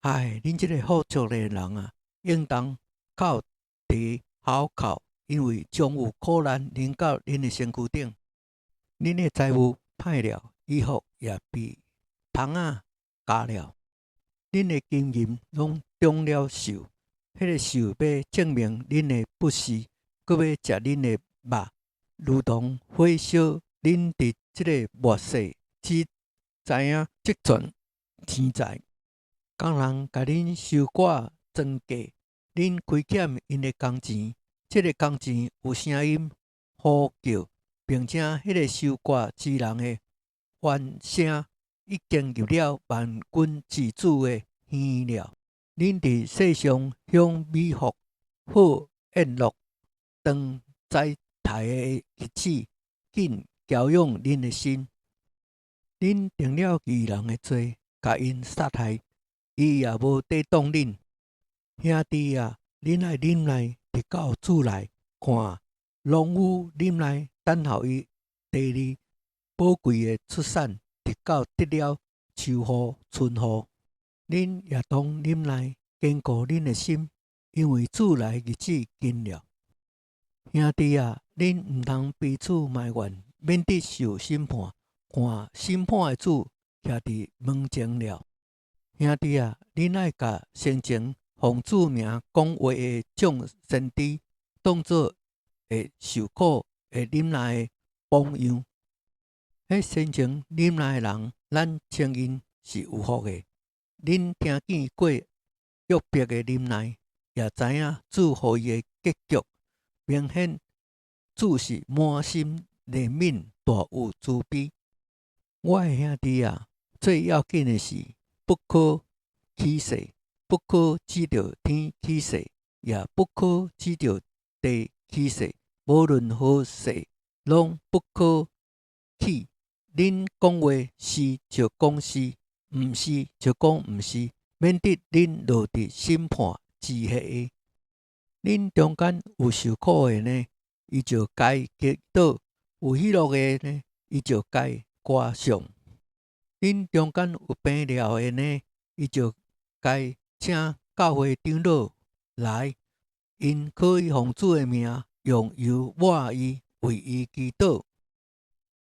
唉，恁這个富足的人啊，應當哭啼嚎哭，因為將有苦難臨到恁的身軀頂。恁的財物歹了，衣服也被蟲仔咬了。恁的金銀攏長了鏽，彼个鏽欲證明恁的不是，閣欲食恁的肉，如同火燒。恁佇這个末世只知影積存錢財。工人共恁收割莊稼，恁虧欠𪜶的工錢，這个工錢有聲音呼叫，並且彼个收割之人的歡聲已經入了萬軍之主的耳了。恁佇世上享美福、好宴樂，當宰刣的日子，緊驕養恁的心。恁定了義人的罪，共𪜶殺害，伊也無抵擋恁。兄弟啊，恁愛忍耐，直到主來。看，農夫忍耐，等候伊地裡寶貴的出產，直到得了秋雨春雨。恁也當忍耐，堅固恁的心，因為主來日子近了。兄弟啊，恁毋通彼此埋怨，免得受審判。看，審判的主徛佇門前了。兄弟啊，恁愛共先前奉主名講話的眾先知，當做會受苦、會忍耐的榜樣。彼先前忍耐的人，咱稱𪜶是有福的。恁聽見過約伯的忍耐，也知影主予伊的結局，明顯主是滿心憐憫，大有慈悲。我的兄弟啊，最要緊的是不可起誓，不可指著天起誓，也不可指著地起誓。無論何誓，攏不可起。恁講話是就講是，毋是就講毋是，免得恁落佇審判之下。恁中間有受苦的呢，伊就該祈禱；有喜樂的呢，伊就該歌頌。恁中間有病了的呢，伊就該請教會長老來，𪜶可以奉主的名用油抹伊，為伊祈禱。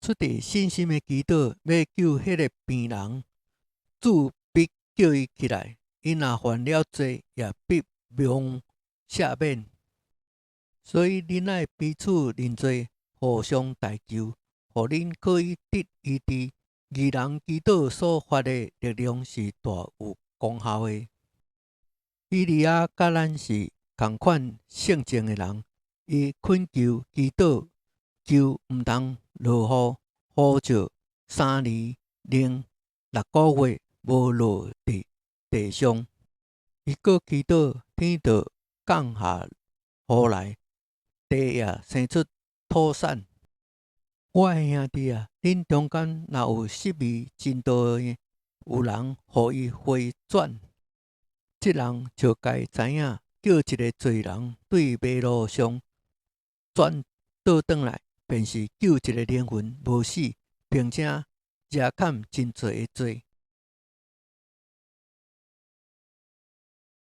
出佇信心的祈禱，欲救彼个病人，主必叫伊起來。𪜶若犯了罪，也必蒙赦免。所以恁愛彼此認罪，互相代求，予恁可以得醫治。義人祈禱所發的力量是大有功效的。以利亞佮咱是仝款性情的人，伊懇求祈禱，求毋通落雨，雨就3年零6個月無落佇地上。伊閣祈禱，天就降下雨來，地也生出土產。我的兄弟啊，恁中間若有失迷真道的，有人予伊回轉，這人就該知影，叫一个罪人對迷路上轉倒轉來，便是救一个靈魂無死，並且遮減真濟的罪。